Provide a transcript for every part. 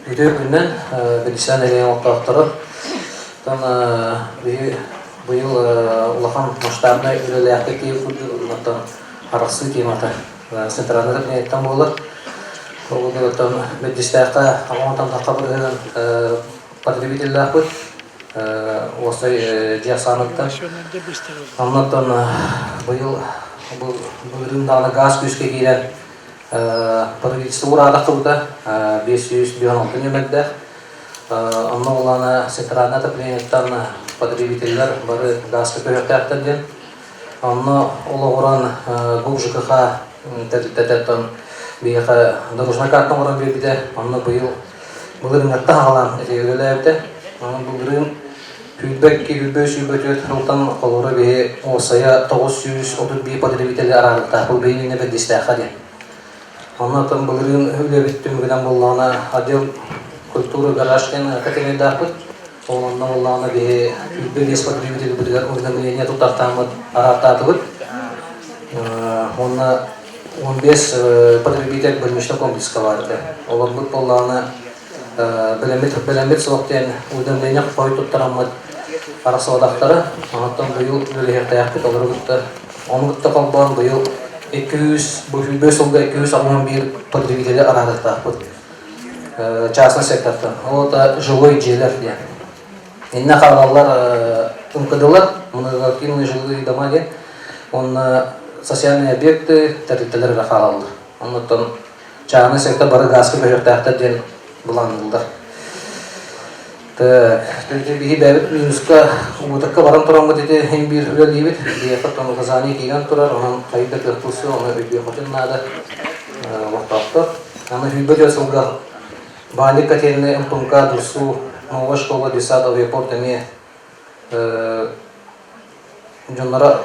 Үтүө күнүнэн Бэлисээн нэһилиэгин олохтоохторо. Оттон биһи быйыл улахан масштабнай үлэлээхтик киһи курдук оттон арахсыы темата центральный кабинеттан буолар. Ол оттон Бэрдистээххэ аҕам тахха бырыһыан потребителлээхпит. Уопсай дьиэ ахсааныттан. Оннуттан быйыл былырыын даҕаны гаас күүскэ киирэн Правительство ураадахтыбыта 556 нүөмэрдээх. Онно улаана центральное отоплениеттан потребителлэр бары гааска көһүөхтээхтэр диэн. Онно олоҕуран ГУП ЖКХ тэрилтэтэ биһиэхэ дорожнай карта оҥорон биэрбитэ. Онно быйыл былырыыҥҥаттан аҕалан ити үлэлээбитэ. Онон былырыын 22, 23, 24 сылтан холобура биһи уопсайа 931 потребители араарыктаахпыт биһиги бэрдистээххэ диэн. Онно былырыын үлэбит түмүгүнэн буоллаҕына отдел культуры гараж диэн категориялаахпыт. Ол онно буоллаҕына биһи 25 потребителбытыгар уведомление туттартааммыт араартаатыбыт. Уонна 15 потребитель больничный комплекска баар этэ. Олорбут буоллаҕына бэлэммит бэлэммит суох диэн уведомление хой туттараммыт арахсыбатахтара. Онтон быйыл үлэлэһиэхтээхпит олору кытта ону кытта холбоон быйыл 200 бу сүүрбэ сылга 281 потребители араарыахтаахпыт частный сектортан. Ол это жилой дьиэлэр диэн. Иннэ хаалаллар МКДлар, многоквартирные жилые дома диэн. Уонна социальные объекты тэрилтэлэр эрэ хаалаллар. Оннуттан чааһынай сектор бары гааска көһүөхтээхтэр диэн былаанныыллар. Биһи бэйэбит минуска убытыкка баран тураммыт ити иһин биир үлэлиибит. Биһиэхэ оттон указание киирэн турар, онон хайыы да кыахпыт суох, ону өйдүөххүтүн наада олохтоохтор. Аны 24 сылга Баанньык котельнай МПМК Дурсу, новая школа, детсад, авиапорт эмиэ дьонноро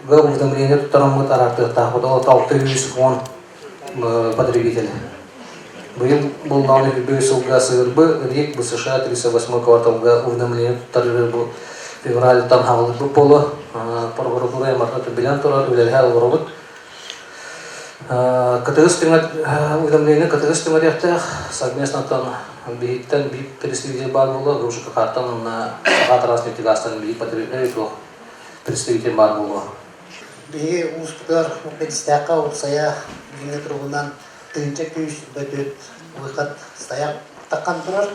уведомление туттараммыт араартыахтаахпыт. Ол 610 потребитель. Быйыл буоллаҕына үбү сылга сыырбы РИК БСШ 38 кварталга уведомление туттарыы бу февральтан хаалбыт буолуо. Прокуратура аймарта билэн турар, үлэлэһэ олоробут. Кытыгыс түҥэт уведомление кытыгыс түҥэтиэхтээх совместно биһиттэн биир представитель баар буолуо, ГУЖКХ-тан уонна Саха Транснефтегазтан биир представитель баар буолуо. Биһиги улууспутугар Бэдистээххэ уопсайа билиҥҥи туругунан 1124 выход стояк таххан турар.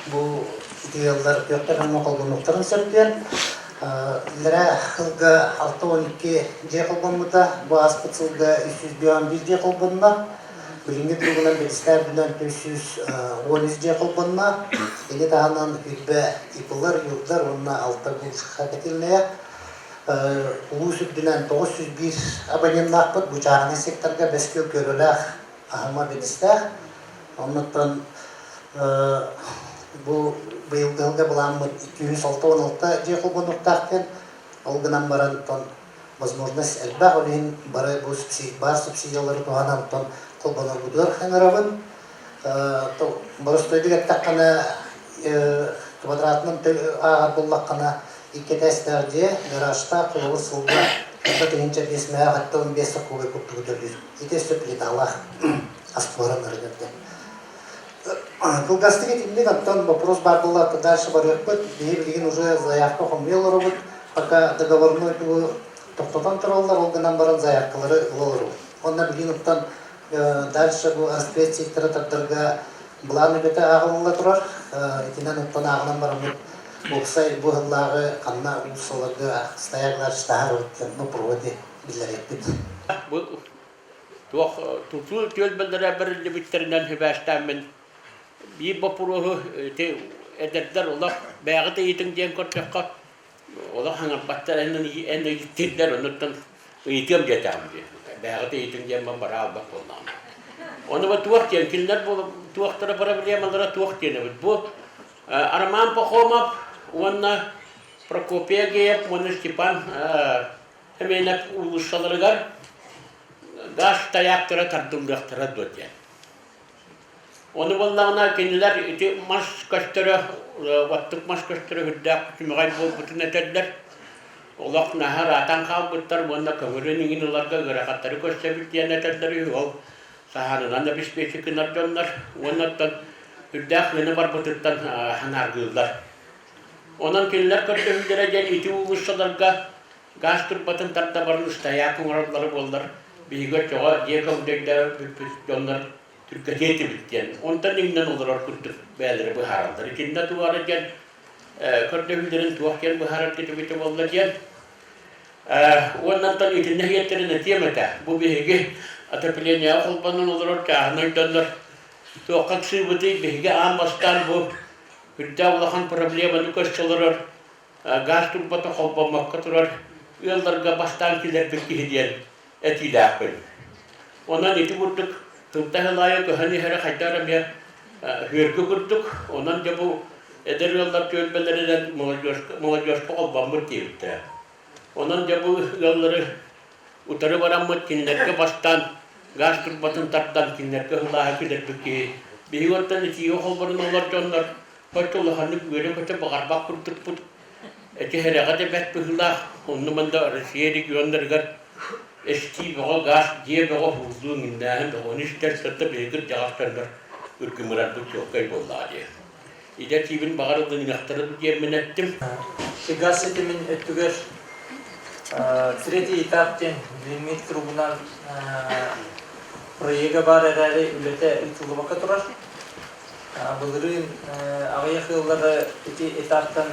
Бу ити ыаллар күөхтэр онно холбонуохтарын сөп диэн. Иллэрээ сылга 62 дьиэ холбоммута, бу ааспыт сылга 351 дьиэ холбонно. Билиҥҥи туругунан Бэдистээх үрдүнэн 313 дьиэ холбонно. Ини таһынан үрбэ ИП-лар, ЮР-дар уонна алта ГУЛШХ котельная. Улуус үрдүнэн 901 абоненнаахпыт, бу чааһынай секторга бэс күөл көрөлөөх аһыма бэдистээх. Оннуттан бу быйылгы сылга былааммыт 266 дьиэ холбонуохтаах диэн, ол гынан баран возможность элбэх, ол иһин бары бу баар субсидиялары туһанан холбоноргутугар ыҥырабын. Боростуойдук эттэххинэ, квадратынан ааҕар буоллаххына, икки этээстээх дьиэ, гаражтаах, холобур сылга 45 мээх 75 сокуобай курдугу төлүүр. Ити өссө плиталаах ас буһаран эрэ Кылгастык итинник, оттон вопрос баар буолла, дальше барыахпыт. Биһи билигин уже заявка хомуйа олоробут. Пока договорной тугу тохтотон тураллар, ол гынан баран заявкалары ыла олоробут. Онно билигин оттон дальше бу распред сектора тардарга былаан үлэтэ ааҕылла турар. Итинэн оттон ааҕынан бараммыт уопсай бу сыллааҕы ханна уулуссаларга стояк дальше таһаарабыт диэн боппуруоһу биллэриэхпит. Бу туох тутуу түөлбэлэрэ бэриллибиттэринэн сибээстээммин биир боппуруоһу ити эдэрдэр олох бэйэҕит ыйытыҥ диэн көрдөххө олох хаҥарбаттар эн эн ыйыттыырдар оннуттан ыйытыам диэтэҕим дии бэйэҕит ыйытыҥ диэн бара албат буоллаҕына ону бу туох диэн кинилэр туохтара проблемалара туох диэн эбит бу Роман Пахомов уонна Прокопий Агеев уонна Степан Семенов уулуссаларыгар газ тайаактара тардыллыахтара дуо диэн. Ону буоллаҕына кинилэр ити мас көстөрө, оттук мас көстөрө сүрдээх күчүмэҕэй буолбутун этэллэр. Олох наһаа ыраатан хаалбыттар уонна көҥүлүн иҥин ыларга ыарахаттары көрсөбүт диэн этэллэр үһү. Ол саһаанынан обеспечить гынар дьоннор. Уонна оттон Үрдээх сыана барбытыттан санааргыыллар. Онон кинилэр көрдөһүүлэрэ диэн ити уулуссаларга гаас турбатын тарда баран ыстайаак оҥороллоро буоллар, биһиги оччоҕо дьиэ көҥдөйдөөбүппүт дьоннор түргэтиэ этибит диэн. Онтон иҥнэн олорор курдук бэйэлэрэ быһаараллар. Итиннэ туора диэн көрдөһүүлэрин туох диэн быһаараргыт эбитэ буолла диэн. Уоннаттан итиннэ иһиэттэрин этиэм этэ. Бу биһиги отоплениеҕа холбонон олорор чааһынай дьоннор туохха ыксыыбытый? Биһиги аан бастаан бу үрдээх улахан проблеманы көрсө олорор газ турбата холбоммокко турар ыалларга бастаан киллэрбит киһи диэн этиилээхпин. Онон ити курдук сылтан сыл аайы көһөн иһэрэ хайдах эрэ эмиэ үөргү курдук. Онон дьэ бу эдэр ыаллар түөлбэлэринэн молодежка, молодежка холбоммут диэбиттэрэ. Онон дьэ бу ыаллары утары бараммыт кинилэргэ бастаан газ турбатын тардан кинилэргэ сылааһы киллэрбит киһи. Биһиги оттон итиигэ холбонон олор дьоннор Хоть улаханнык үөрэ-көтө баҕарбат курдукпут. Эти сэрэҕэ да бэрт быһыылаах. Онно-манна Россия регионнарыгар эстии бөҕө, гаас, дьиэ бөҕө уһууллуу иҥиннээһин бөҕөнү истэр сырда биһиги кырдьаҕас дьоннор үргүмырарбыт чуолкай буоллаҕа дии. Идэ тиибин баҕар ылыныахтара диэммин эттим. Газ ситимин өттүгэр третий этап диэн билиҥҥи туругунан проега баар эрээри үлэтэ ыытыллыбакка турар. Былырыын аҕыйах ыаллары ити этаптан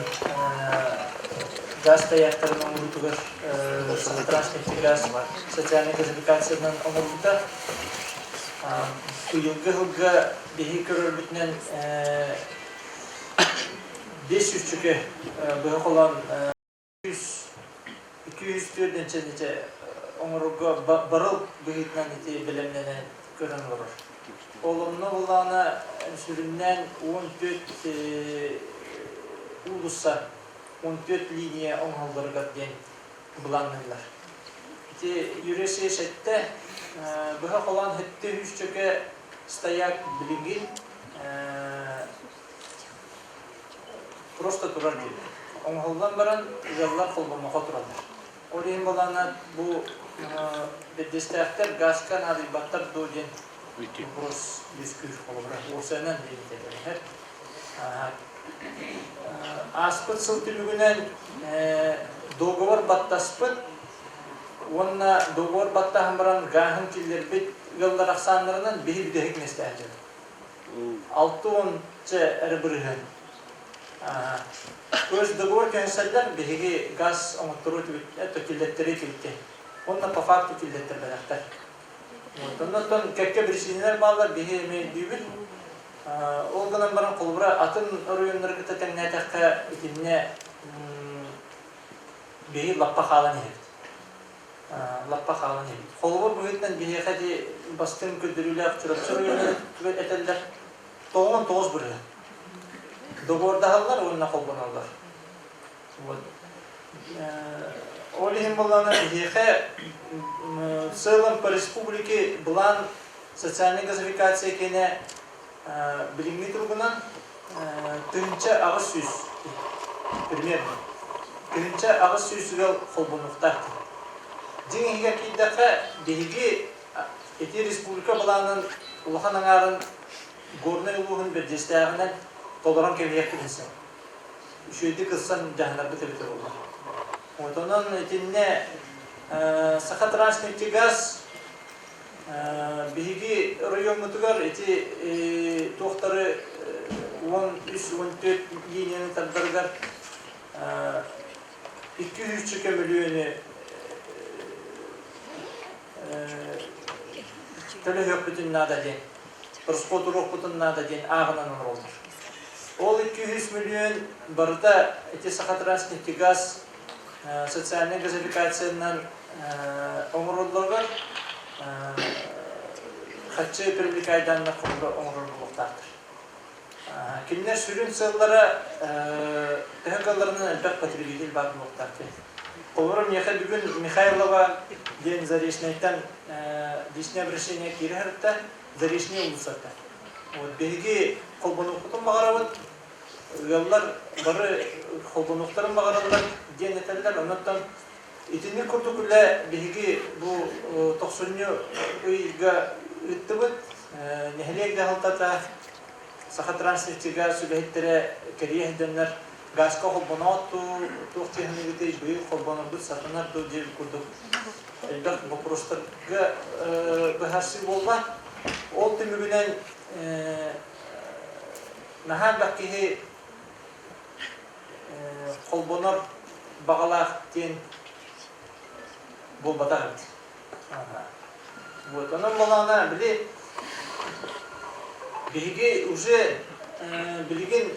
газ тайаактарын оҥоруутугар Сахатранснефтегаз социальнай газификациянан оҥорбута. Быйылгы сылга биһи көрөрбүтүнэн 500 чүкө быһа холоон 204 ити оҥорорго барыл быһыытынан ити бэлэмнэнэн көрөн олорор. Ол онно буллаҕына сүрүннээн 14 уулусса, 14 линия оҥоһулларыгар диэн былаанныыллар. Ити Юрий сэттэ быһа холоон сэттэ үһүсчөкө стояк билигин Просто турар диэбит. Оҥоһуллан баран ыаллар холбоммокко тураллар. Ол иһин балаана бу бэрдиэстээхтэр газка наадыйбаттар дуо диэн вопрос үөскүүр холобура уопсайынан диэн этэллэр. Ааспыт сыл түмүгүнэн договор баттаспыт уонна договор баттаһан баран гааһын киллэрбит ыаллар ахсааннарынан биһи бүтэһик миэстэһэ дьон. 60 эрэ бырыһыан. То есть договор түһэрсэллэр, биһиги газ оҥотторуу это киллэттэри түбүттэ. Уонна по факту киллэттэрбэтэхтэр. Вот. Оннуттан кэккэ биричиинэлэр бааллар, биһи эмиэ өйдүүбүт. Ол гынан баран холобура атын оройуоннары кытта тэҥнээтэххэ итиннэ биһи лаппа хаалан иһэбит. Лаппа хаалан иһэбит. Холобур быһыытынан биһиэхэ ити бастыҥ көрдөрүүлээх Чурапчы оройуонун этэллэр 99%. Договордаһаллар уонна холбоноллор. Вот. Ол иһин буоллаҕына биһиэхэ в целом по республике былаан социальной газификация киэнэ билиҥҥи туругунан 1800 примерно 1800 ыал холбонуохтаах. Дьиҥ иһигэр киирдэххэ, биһиги ити республика былаанын улахан аҥаарын Горнай улууһун Бэрдьиэстээҕинэн толорон кэбиһиэхпитин сөп. Үчүгэйдик ылсан дьаһанарбыт эбитэ буоллар. Вот онон итиннэ Сахатранснефтегаз Биһиги оройуоммутугар ити туохтары 13-14 линияны тардарыгар 200 көмөлүөнү төлөһүөхпүтүн наада диэн, расходуруохпутун наада диэн ааҕынан олороллор. Ол 200 мөлүйүөн барыта ити Сахатранснефтегаз социальнай газификациянан оҥороллоругар харчы привлекайданнар оҥорор буолуохтаахтар. Кинилэр сүрүн сыаллара төһө кыалларынан элбэх потребитель баар буолуохтаах диэн. Холобура, миэхэ бүгүн Михайлова диэн Заречнайтан личное обращение киирэ сырытта, Заречный уулуссата. Вот биһиги холбонуохпутун баҕарабыт, ыаллар бары холбонуохтарын баҕараллар диэн этэллэр. Оннуттан Итинник курдук үлэ биһиги бу тохсунньу ыйга ыыттыбыт. Нэһилиэк дьаһалтата, Сахатранснефтегаз үлэһиттэрэ кэрийэ сылдьаннар гааска холбоноот дуу, туох дьиэһинигэтэй быйыл холбонорбут сатанар дуу диэбит курдук элбэх боппуруостарга быһаарсыы буолла. Ол түмүгүнэн наһаа элбэх киһи холбонор баҕалаах диэн буолбатах эбит. Вот, онон буоллаҕына, били биһиги уже билигин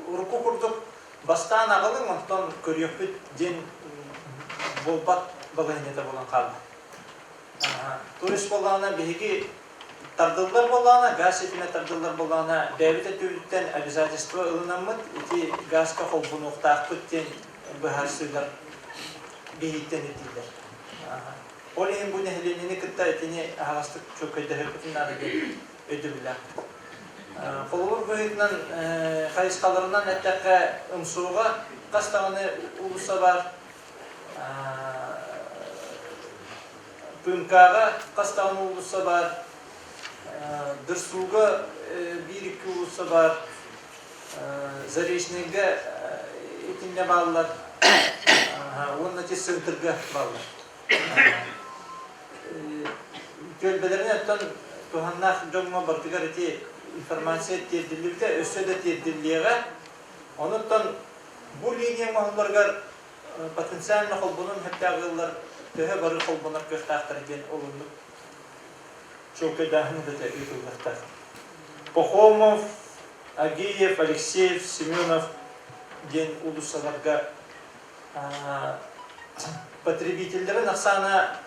урукку курдук бастаан аҕалыҥ, онтон көрүөхпүт диэн буолбат балаһыанньата буолан хаалла. То есть буоллаҕына биһиги тардыллар буоллаҕына, газ ситимэ тардыллар буоллаҕына, бэйэбит өттүбүтүттэн обязательство ылынаммыт, ити газка холбонуохтаахпыт диэн быһаарсыылар биһииттэн ирдииллэр. Ол иһин бу нэһилиэнньэни кытта итини аһаҕастык чуолкайдаһыахпытын наада диэн өйдөбүллээхпит. Холобур быһыытынан хайысхаларынан эттэххэ, МСУ-га хас даҕаны уулусса баар, ПМК-ҕа хас даҕаны уулусса баар, Дырсууга биир-икки уулусса баар, Заречнайга итиннэ бааллар уонна Тесцентрга бааллар. Түөлбэлэринэн оттон туһаннаах дьоҥҥо барытыгар ити информация тиэрдиллибитэ, өссө да тиэрдиллиэҕэ. Онуттан бу линия оҥоһулларыгар потенциально холбонуон сөптөөх ыаллар төһө бары холбонор кыахтаахтар диэн олуннук чуолкайдааһын үлэтэ ыытыллыахтаах. Пахомов, Агеев, Алексеев, Семенов диэн уулуссаларга потребителлэрин ахсаана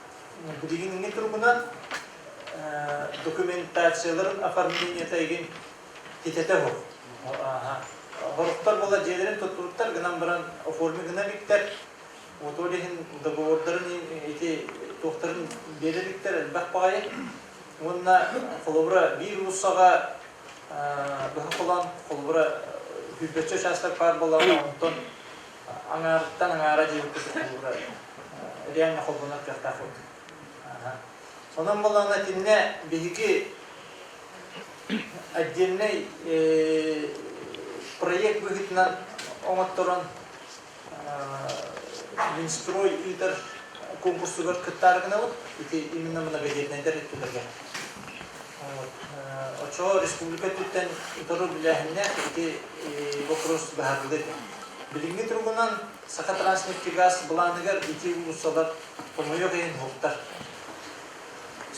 билигиҥҥи туругунан документацияларын оформлениета игин ситэтэ суох. Хоруктар буола дьиэлэрин туттубуттар гынан баран оформи гына иликтэр. Вот ол иһин договордарын ити туохтарын биэрэ иликтэр элбэх баҕайы. Уонна холобура биир уулуссаҕа быһа холоон холобура сүүрбэччэ учаастак баар буоллаҕына онтон аҥаарыттан аҥаара диэбит курдук холобура реально холбонор кыахтаах курдук. Онон буоллаҕына итиннэ биһиги отдельнай проект быһыытынан оҥотторон Минстрой ыытар конкурсугар кыттаары гынабыт. Ити именно многодетнайдар өттүлэргэ. Оччоҕо республика өттүттэн утары үлэлээһиннээх ити вопрос быһаарыллыа этэ. Билиҥҥи туругунан Сахатранснефтегаз былааныгар ити уулуссалар хомойуох иһин суохтар.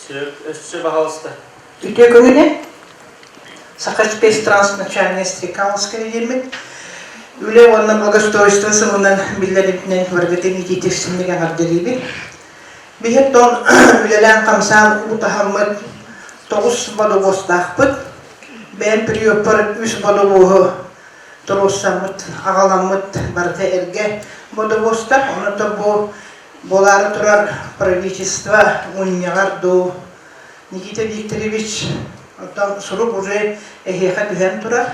Сөп, өссө баһаалыста. Үтүө күнүнэн! Сахаспецтранс начальнай Стрекаловская диэммит. Үлэ уонна благоустройство сылынан биллэрибитинэн барыгытын итиитирсинник эҕэрдэлиибит. Биһир тон үлэлээн-хамсаан уу таһаммыт тоҕус бодобуостаахпыт. Бэйэм приемпар үс бодобуоһу туруорсаммыт, аҕаламмыт барыта эргэ бодобуостар. Онон бу Буолаары турар правительство мунньаҕар дуу, Никита Викторович, оттон сурук уже эһиэхэ түһэн турар.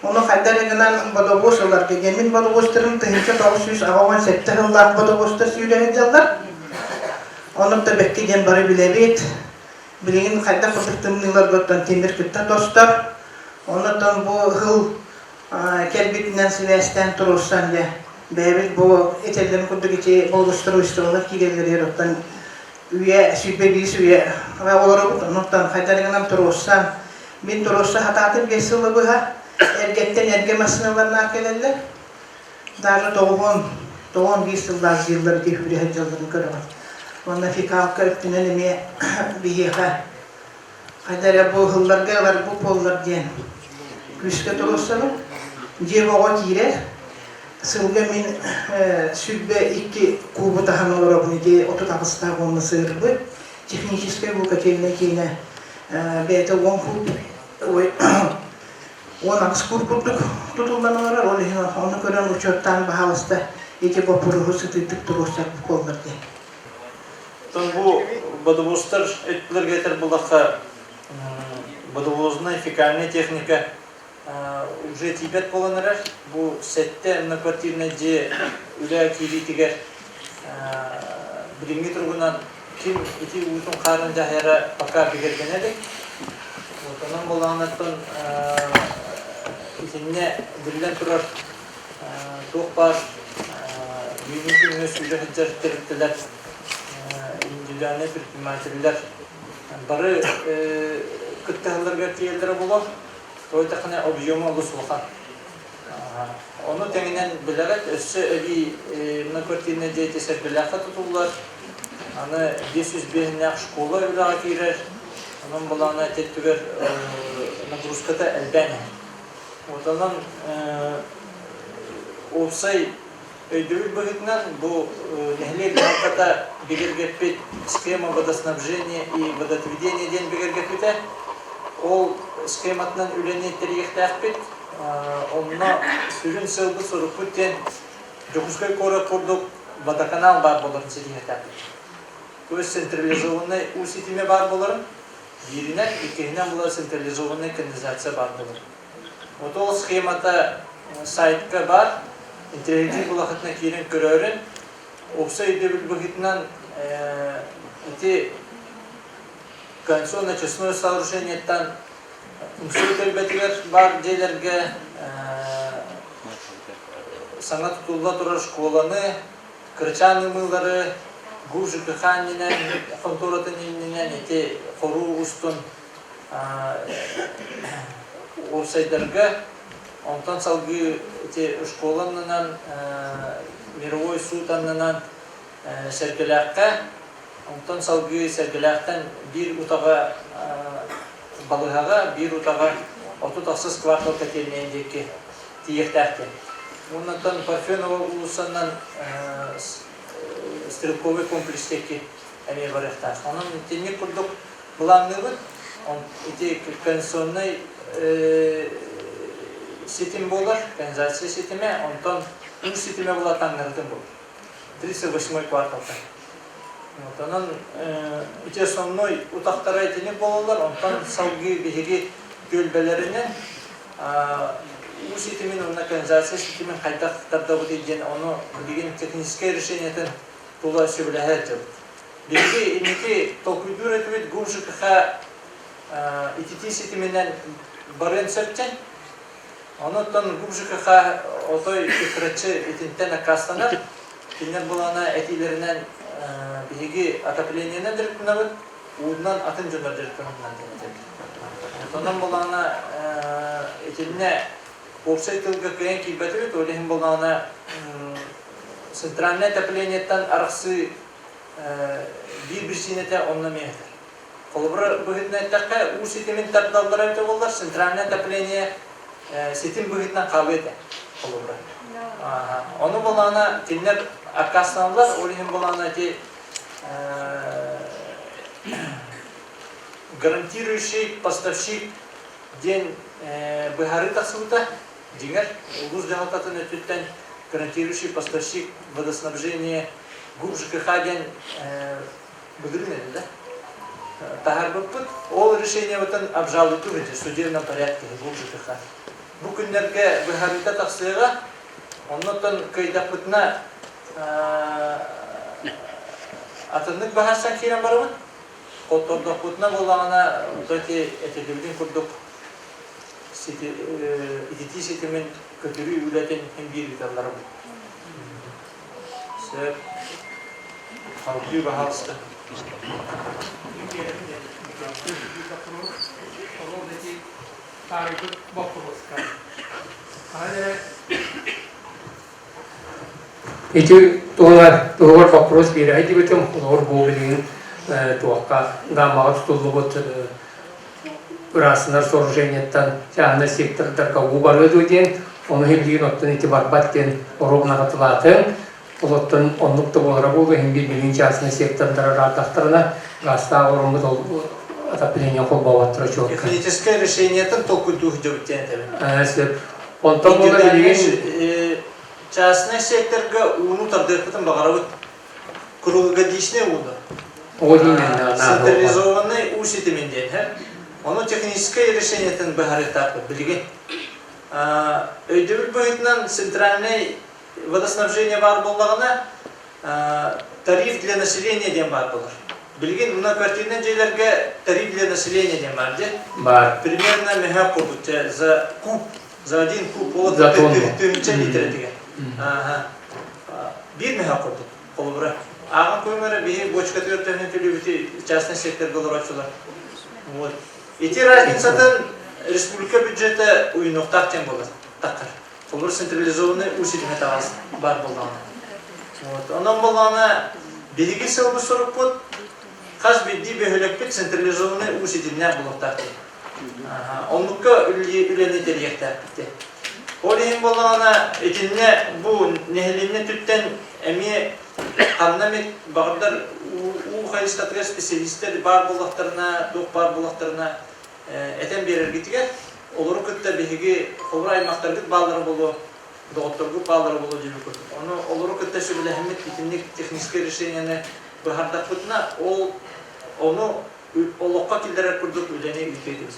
Ону хайдах эрэ гынан бодобуос ыларга диэн. Мин бодобуостарым 1987 сыллаах бодобуостар сүүрэ сылдьаллар. Онон да бэккэ диэн бары билэбит. Билигин хайдах курдук тымныыларга оттон тимир кытта тостор. Онон бу ыһыл кэлбитинэн сибээстээн туруорсан дьэ бэйэбит бу этэллэрин курдук ити благоустройстволар киирэллэригэр оттон үйэ 21 үйэ олоробут оннуктан хайдарыгынан туруорсан мин туруорса сатаатым биэс сылы быһа эргэттэн эргэ массыыналарнаах кэлэллэр даже тоҕуһун тоҕон биир сыллаах дьиэллэр ити үүрэ сылдьалларын көрөҕүн уонна фекалка өттүнэн эмиэ биһиэхэ Хайда эрэ бу ыһылларга ыларбыт буоллар диэн күүскэ туруорсабын. Дьиэ оҕо киирэр. Сылга мин 22 куубу таһан олоробун ити 38-таах уонна сыырбыт. Техническэй бу котельнай киинэ бэйэтэ уон куб ой 18 куб курдук тутуллан олорор. Ол иһин ону көрөн учуоттаан баһаалыста ити боппуруоһу сытыытык туруорсар буоллар диэн. Оттон бу бодобуостар өттүлэргэ этэр буоллахха, бодовознай фекальная техника уже тиийбэт буолан эрэр. Бу сэттэ одноквартирнай дьиэ үлэ киириитигэр билиҥҥи туругунан Ким ити уутун хаарын дьаһайара пока бигэргэнэ илик. Вот онон буолаҕыттан итиннэ биллэн турар туох баар бүгүҥҥү күҥҥэ сүүрэ сылдьар тэрилтэлэр индивидуальнай предпринимателлэр бары кыттыһалларыгар тиийэллэрэ буолуо. Тоҕо диэтэххинэ объема олус улахан. Ону тэҥинэн билэҕит, өссө эбии многоквартирнай дьиэ Сэргэлээххэ тутуллар. Аны 505 школа үлэҕэ киирэр. Онон былаана ити өттүгэр нагрузката элбээн иһэр. Вот онон уопсай өйдөбүл быһыытынан бу нэһилиэк дьаһалтата бигэргэппит схема водоснабжения и водоотведения диэн бигэргэппитэ. Ол схематынан үлэни тэрийиэхтээхпит. Онно сүрүн сыалбыт-сорукпут диэн Дьокуускай куорат курдук водоканал баар буоларын ситиһиэхтээхпит. То есть централизованнай уу ситимэ баар буоларын, бииринэн, иккиһинэн буолар централизованнай канализация баар буолар. Вот ол схемата сайтка баар, интэриэһиргиир булахытына киирэн көрөөрүн, уопсай өйдөбүл быһыытынан ити конституционно-очистное сооружениеттан Умсуу түөлбэтигэр баар дьиэлэргэ саҥа тутулла турар школаны, кырачаан ымыылары ГУ ЖКХ иннинэн, хонтуоратын иннинэн ити хоруу устун уопсайдарга, онтон салгыы ити школа аннынан, мировой суут аннынан Сэргэлээххэ, онтон салгыы Сэргэлээхтэн биир утаҕа балыыһаҕа, биир утаҕа 36 квартал котельнайын диэки тиийиэхтээх диэн. Уоннаттан Парфенова уулуссанан стрелковый комплекс диэки эмиэ барыахтаах. Онон итинник курдук былаанныыбыт. Ити конституционнай ситим буолар, канализация ситимэ, онтон уу ситимэ була таҥнарытын буолар. 38 кварталта. Вот, онон ити основной утахтара итини буолаллар, онтон салгыы биһиги түөлбэлэринэн уу ситимин уонна канализация ситимин хайдах тардабытый диэн ону билигин техническэй решениетын тула сөбүлэһэ сылдьабыт. Биһиги инники толкуйдуур этибит ГУМ ЖКХ ититии ситиминэн барыан сөп диэн. Онон ГУМ ЖКХ отой кыккыраччы итинтэн аккаастанар. Кинилэр былаана этиилэринэн биһиги отоплениенан дьарыктанабыт, уунан атын дьоннор дьарыктанабытынан диэн этэбит. Онон былаана итиннэ уопсай тылга кыайан киирбэтибит, ол иһин былаана центральное отоплениеттан арахсыы биир биричиинэтэ онно эмиэ этэр. Холобура быһыытынан эттэххэ, уу ситимин тардаллара эбитэ буоллар, центральное отопление ситим быһыытынан хаалыа этэ, холобура. Ону былаана кинилэр аккаастаналлар, ол иһин былаана ити гарантирующий поставщик диэн быһаарыы тахсыбыта. Дьиҥэр, улуус дьаһалтатын өттүттэн гарантирующий поставщик водоснабжения ГУП ЖКХ диэн былырыын этэ да таһаарбыппыт. Ол решениебытын обжалуйдубут в судебном порядке ГУП ЖКХ. Бу күннэргэ быһаарыыта тахсыаҕа. Оннуттан кыайдахпытына атыннык быһаарсан киирэн барабыт. Хоттордохпутуна буоллаҕына, ити этиллибитин курдук ититии ситимин көтүрүү үлэтин син биир ыыталлара бу. Сөп. Салгыы баһаалыста. Таарыйбыт боппуруоска. Хаһан эрэ Ити туһунан туһугар боппуруос биэрэ сылдьыбытым. Холобур, бу билигин туохха гаммаҕа тутуллубут ыраастанар сооружениеттан чааһынай сектордарга уу барыа дуо диэн, ону иһин оттон ити барбат диэн оруобуна хатылаатыҥ. Олортон оннук да буолара буолуо, иһин билигин частный сектордар араардахтарына, гаастаах оруммут ол отопление холбооботторо чуолкай. Техническое решениетын толкуйдуу сылдьабыт диэн этэбин. Сөп. Онтон буола билигин частный секторга ууну тардыахпытын баҕарабыт. Круглогодичный ууну. Централизованный уу ситимин диэн, Ону техническое решениетын быһаарыахтаахпыт билигин. Өйдөбүл быһыытынан центральный водоснабжение баар буоллаҕына, тариф для населения диэн баар буолар. Билигин многоквартирнай дьиэлэргэ тариф для населения диэн баар дьэ. Баар. Примерно мөһөөк курдук дьэ за куб, за один куб ол За тонну. тыһыынча литр этигэр. Ааха. Биир мөһөөк курдук. Холобура. Ааҕан көрүҥ эрэ биһи бочкатыгар төһөнү төлүүбүтүй частный секторга олорооччулар. Вот. Ити разницатын республика бюджета уйунуохтаах диэн буолар. Таххар. Холобур централизованный уу ситимэ таҕас баар буоллаҕына. Вот. Онон буоллаҕына биһиги сылбыт сорукпут хас биирдии бөһүөлэкпит централизованный уу ситимнээх буолуохтаах диэн. Оннукка үлэни тэрийиэхтээхпит диэн. Ол иһин буоллаҕына итиннэ бу нэһилиэнньэ өттүттэн эмиэ ханна эмит баҕардар уу хайысхатыгар специалистэр баар буоллахтарына, туох баар буоллахтарына этэн биэрэргитигэр олору кытта биһиги холобур аймахтаргыт бааллара буолуо, доҕотторгут бааллара буолуо диэбит курдук. Ону олору кытта сөбүлэһэммит итинник техническэй решениены быһардахпытына, ол ону олоххо киллэрэр курдук үлэни ыытыа этибит.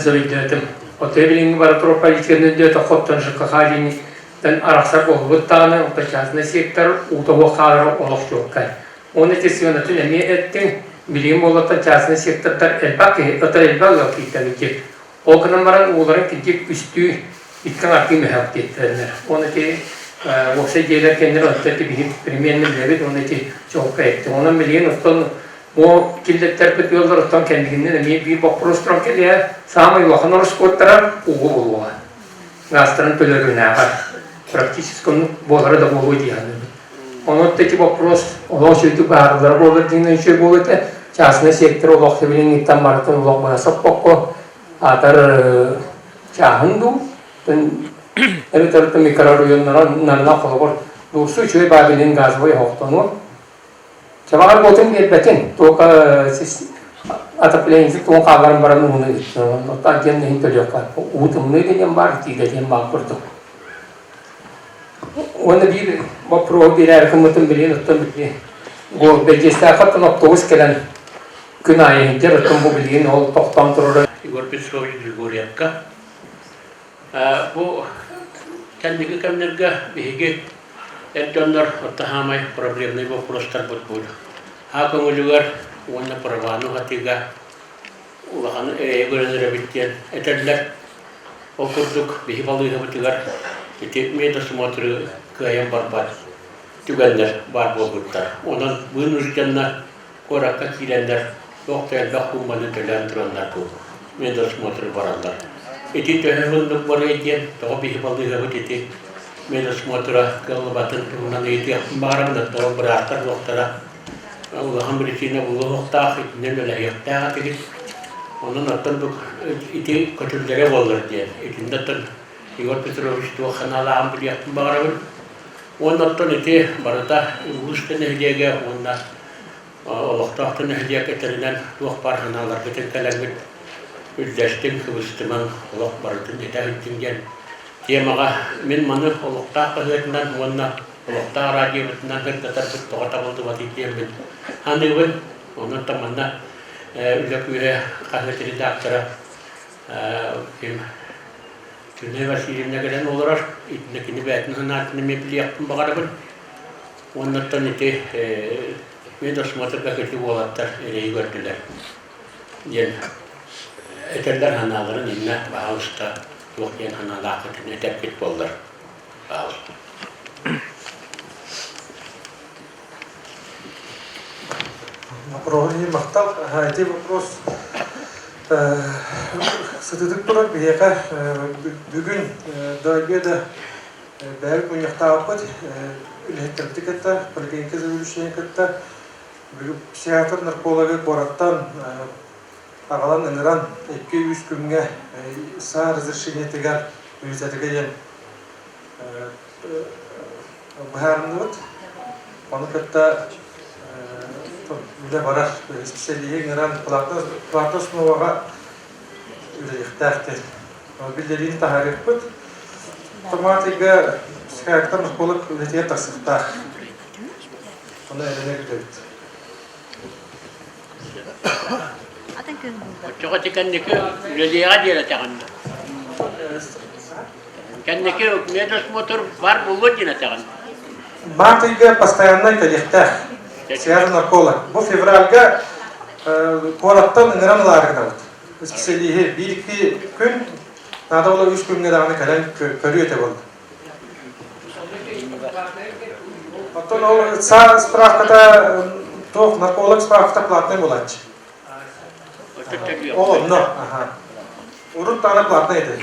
Сөбүлээтим. Оттон билиҥҥи бара турар политиканы өйдөөтөххө, оттон ЖКХ диэниттэн арахсар буолбут даҕаны, оттон частный сектор уута суох хаалара олох чуолкай. Уонна ити сыанатын эмиэ эттиҥ, билигин буоллаттан частный сектордар элбэх киһи, ытар элбэх ыал кииртэллэр. Ол гынан баран ууларын кирдик үстүү икки аҥардыы мөһөөк диэттэрэннэр. Уонна ити уопсай дьиэлэр кэннилэр оттон ити биһи примерно билэбит уонна ити чуолкай эттим. Онон билигин оттон бу киллэттэрбит ыаллар оттон кэннигинэн эмиэ биир боппуруос туран кэлиэ. Саамай улахан ороскуоттара ууга буолуоҕа. Гаастарын төлөрүнээҕэр. Практически оннук буолара да буолуо дии саныыбын. Онон ити боппуруос олох үчүгэйдик быһаарыллара буоллар диэн үчүгэй буолуо этэ. Частный сектор олох сэбилиҥҥиттэн барытын олох быһа соппокко аатар чааһын дуу, эбэтэр микрорайоннарынан холобур дуурсу үчүгэй баа билин газовай оһохтонуо. Чабаҕар буотун биэрбэтин, только отоплениесы туон хаалларан баран ууну ыыттын. Оттон диэн иһин төлүөххэ. Уу тымныы диэн баар, итиитэ диэн баар курдук. Уонна биир боппуруоһу биэрээри гыммытым билигин оттон билигин Бэрдьиэстээххэ оттон автобус кэлэн күн аайы иһирдьэр оттон бу билигин ол тохтоон турара. Егор Петрович Григорьевка бу кэнники кэмнэргэ биһиги эр дьоннор орто хаамай проблемнай боппуруостарбыт бу аа көҥүлүгэр уонна праваны уһатыыга улахан эрэйи көрөн эрэбит диэн этэллэр. Ол курдук биһи балыыһабытыгар ити медосмотры кыайан барбат түгэннэр баар буолбуттар. Онон вынужденно куоракка киирэннэр туох да элбэх суумманы төлөөн тураннар бу медосмотры бараллар. Ити төһө уһуннук барыай диэн тоҕо биһи балыыһабыт ити медосмотра кыаллыбатын туһунан ыйытыахпын баҕарабын, тоҕо быраастар суохтара улахан причина булуохтаах, итиннэ үлэлэһиэхтээх этигит. Онон оттон бу ити көтүллэрэ буоллар диэн. Итиннэ оттон Егор Петрович туох санаалааҕын билиэхпин баҕарабын. Уонна оттон ити барыта улуус да нэһилиэгэ уонна олохтоох да нэһилиэк этэринэн туох баар санааларгытын кэлэҥҥит үллэстиҥ, кыбыстымаҥ, олох барытын этэ сылдьыҥ диэн темаҕа мин маны олохтоох хаһыатынан уонна олохтоох радиобытынан сырдатарбыт тоҕо табыллыбатый диэммин саныыбын. Онон манна Үлэ күүһэ хаһыат редактора ким Күннэй Васильевна кэлэн олорор. Итиннэ кини бэйэтин санаатын эмиэ билиэхпин баҕарабын. Уоннаттан ити медосмотрга кэлии уолаттар эрэйи көрдүлэр диэн этэллэр санааларын иннэ баһаалыста туох диэн санаалааххытын этэргит буоллар. Вопроһу иһин махтал. Ити вопрос сытыытык турар биһиэхэ бүгүн до обеда бэйэбит мунньахтаабыппыт үлэһиттэрбити кытта, поликлиника заведующайын кытта бүгүн психиатр наркологы куораттан аҕалан ыҥыран 2-3 күҥҥэ саа разрешениетыгар визатыгар диэн быһаарынныбыт. Ону кытта үлэ барар. Исписэлииһи ыҥыран платная основаҕа үлэлиэхтээх диэн биллэриини таһаарыахпыт. Томат ыйга психиатр нарколог үлэтигэр тахсыахтаах. Ону эрэнэ күүтэбит. Оччоҕо ити кэнники үлэлиэҕэ диэн этэҕин да? Кэнники медосмотр бар буолуо диэн этэҕин? Март ыйга постояннай кэлиэхтээх. Психиатр нарколог. Бу февральга куораттан ыҥыран ылаары гынабыт. Исписэлииһи биир-икки күн, наада буола үс күҥҥэ даҕаны кэлэн көрүө этэ буолла. Оттон ол ЦА справката туох нарколог справката платный буолааччы. Ол онно. Аха. Урут даҕаны платный этэ.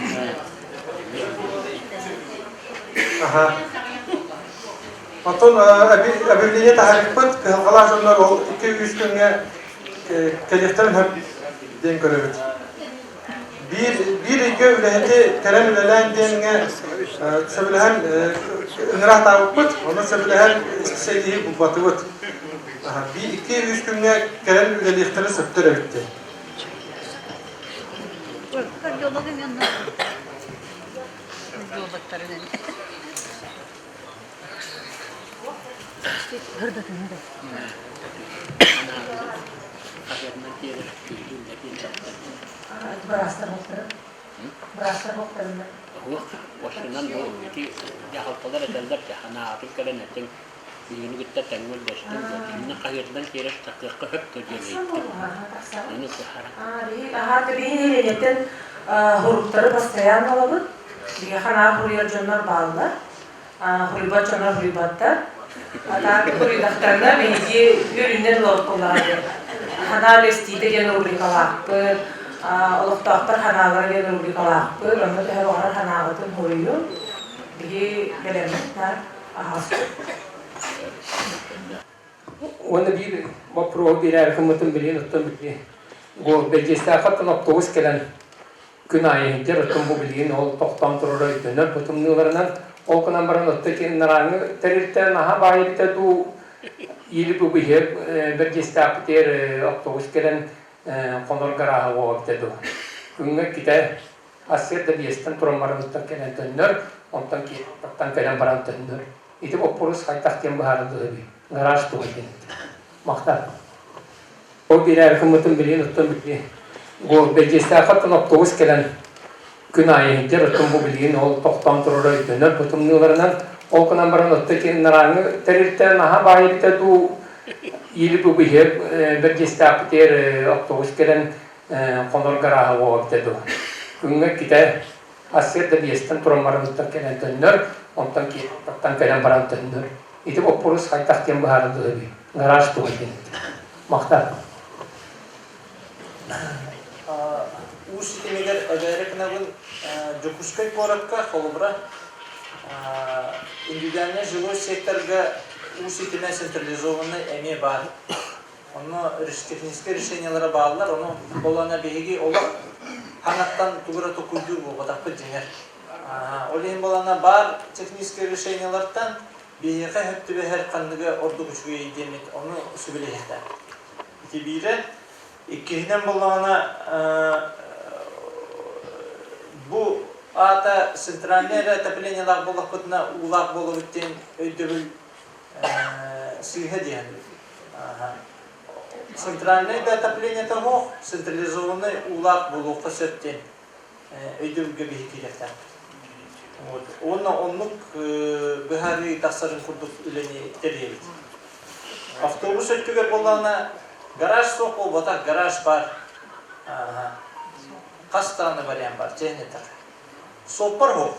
Аха. Оттон объявление таһаарбыппыт, кыһалҕалаах дьоннор ол 2-3 күҥҥэ кэлиэхтэрин сөп диэн көрөбүт. Биир, биир ыйга үлэһити кэлэн үлэлээн диэҥҥэ сөбүлэһэн ыҥыраахтаабыппыт, онно сөбүлэһэн исписэлииһи булбатыбыт. 2-3 күҥҥэ кэлэн үлэлиэхтэрин сөптөр эбит диэн. Уопсайынан бу ити дьаһалталар этэллэр дьэ анаатын кэлэн этиҥ биһигини кытта тэҥҥэ үллэстиҥ диэн иннэ хаһыатынан киирэ сатыахха сөп дуо диэн ыйыттым. Ону кыһаран. Аһаата биһи нэһилиэнньэттэн хоруктары постоянно ылабыт. Биһиэхэ наар хоруйар дьоннор бааллар. Хоруйбат дьоннор хоруйбаттар. А так хоруйдахтарына биһиги үөрүүнэн ылабыт буоллаҕа диэн. Ханаа үлэстиитэ диэн рубрикалаахпыт. Олохтоохтор ханаалара диэн рубрикалаахпыт. Онно төһө баҕарар ханаабытын хоруйу биһи бэлэммит наар аһаҕаспыт. Уонна биир боппуруоһу биэрээри гыммытын билигин оттон били Бэрдьиэстээххэ автобус кэлэн күн аайы иһирдьэр, оттон бу билигин ол тохтоон турара өйдөнөр бу тымныыларынан. Ол гынан баран оттон ити ынарааҥҥы тэрилтэ наһаа баай эбитэ дуу, или бу биһиги Бэрдьиэстээхпитигэр автобус кэлэн хонор гарааһа уоҕа эбитэ дуу. Күҥҥэ иккитэ сарсыарда биэстэн туран баран кэлэн төннөр, онтон киэһэттэн кэлэн баран төннөр. Ити боппуруос хайдах диэн быһаарыллыа гараж туһа диэн. Махтал. Ол биэрээри гыммытын билигин оттон били Бэрдьиэстээххэ автобус кэлэн күн аайы иһирдьэр, оттон бу билигин ол тохтоон турара өйдөнөр бу тымныыларынан. Ол гынан баран оттон ити ынарааҥҥы тэрилтэ наһаа баай эбитэ дуу, или бу биһиги Бэрдьиэстээхпитигэр автобус кэлэн хонор гарааһа уоҕа эбитэ дуу. Күҥҥэ иккитэ сарсыарда биэстэн туран баран кэлэн төннөр, онтон киэһэттэн кэлэн баран төннөр. Ити боппуруос хайдах диэн быһаарыллыа гараж туһа диэн. Махтал. Уу ситимигэр эбээри гынабын Дьокуускай куоракка холобура индивидуальнай жилой секторга уу ситимэ централизованный эмиэ баар. Онно техническэй решениелара бааллар, ону буоллаҕына биһиги олох хаҥаттан тугу эрэ токуйдуур буолбатахпыт дьиҥэр. Ол иһин буоллаҕына баар техническэй решениелартан биһиэхэ сөп түбэһэр ханныга ордук үчүгэй диэммит ону сүбэлэһиэхтээх. Ити биирэ. Иккиһинэн буоллаҕына бу аата центральнай эрэ отоплениелаах буоллахпытына уулаах буолабыт диэн өйдөбүл сыыһа диэн. Центральное да отопление того, централизованный уулаах буолуохха сөп диэн өйдөбүлгэ биһи киириэхтээхпит. Вот. Уонна оннук быһаарыы тахсарын курдук үлэни тэрийэбит. Автобус өттүгэр буоллаҕына гараж суох буолбатах, гараж баар. Хас даҕаны вариант бар, чээн этэх. Суоппар суох.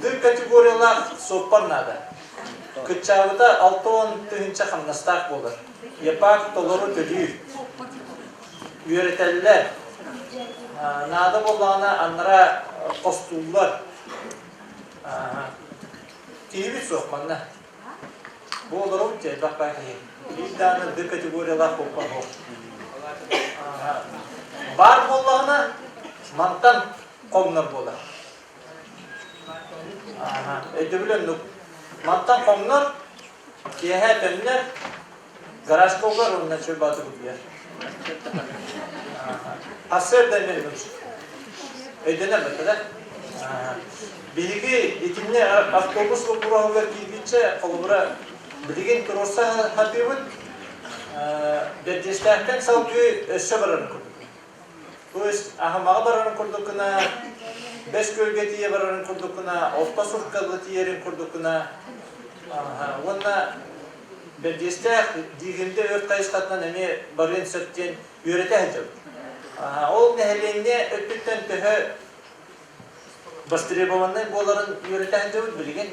Д категориялаах суоппар наада. Кыччаабыта 60 тыһыынча хамнастаах буолар. ЯПАК толору төлүүр. Үөрэтэллэр. Наада буоллаҕына аннара хостууллар. Киһибит суох манна. Бу олоробут дьэ элбэх баар киһи. Биир даҕаны Д категориялаах суоппар суох. Баар буоллаҕына мантан хоҥнор буолар. Өйдөбүл оннук. Мантан хоҥнор, киэһэ төннөр, гаражка угар уонна чөл баатыр утуйар. Сарсыарда эмиэ оннук. Өйдөнөр бэтэ да? Биһиги итиннэ автобус боппуруоһугар киирбиччэ, холобура, билигин туруорса сатыыбыт, Бэрдьиэстээхтэн салгыы өссө барарын курдук. То есть Аһымаҕа барарын курдук гына, Бэс Күөлгэ тиийэ барарын курдук гына, Орто Сурка тиийэрин курдук гына. Уонна Бэрдиэстээх Дьиикимдэ өрт хайысхатынан эмиэ барыан сөп диэн үөрэтэ сылдьабыт. Ол нэһилиэнньэ өттүттэн төһө востребованнай буоларын үөрэтэ сылдьабыт билигин.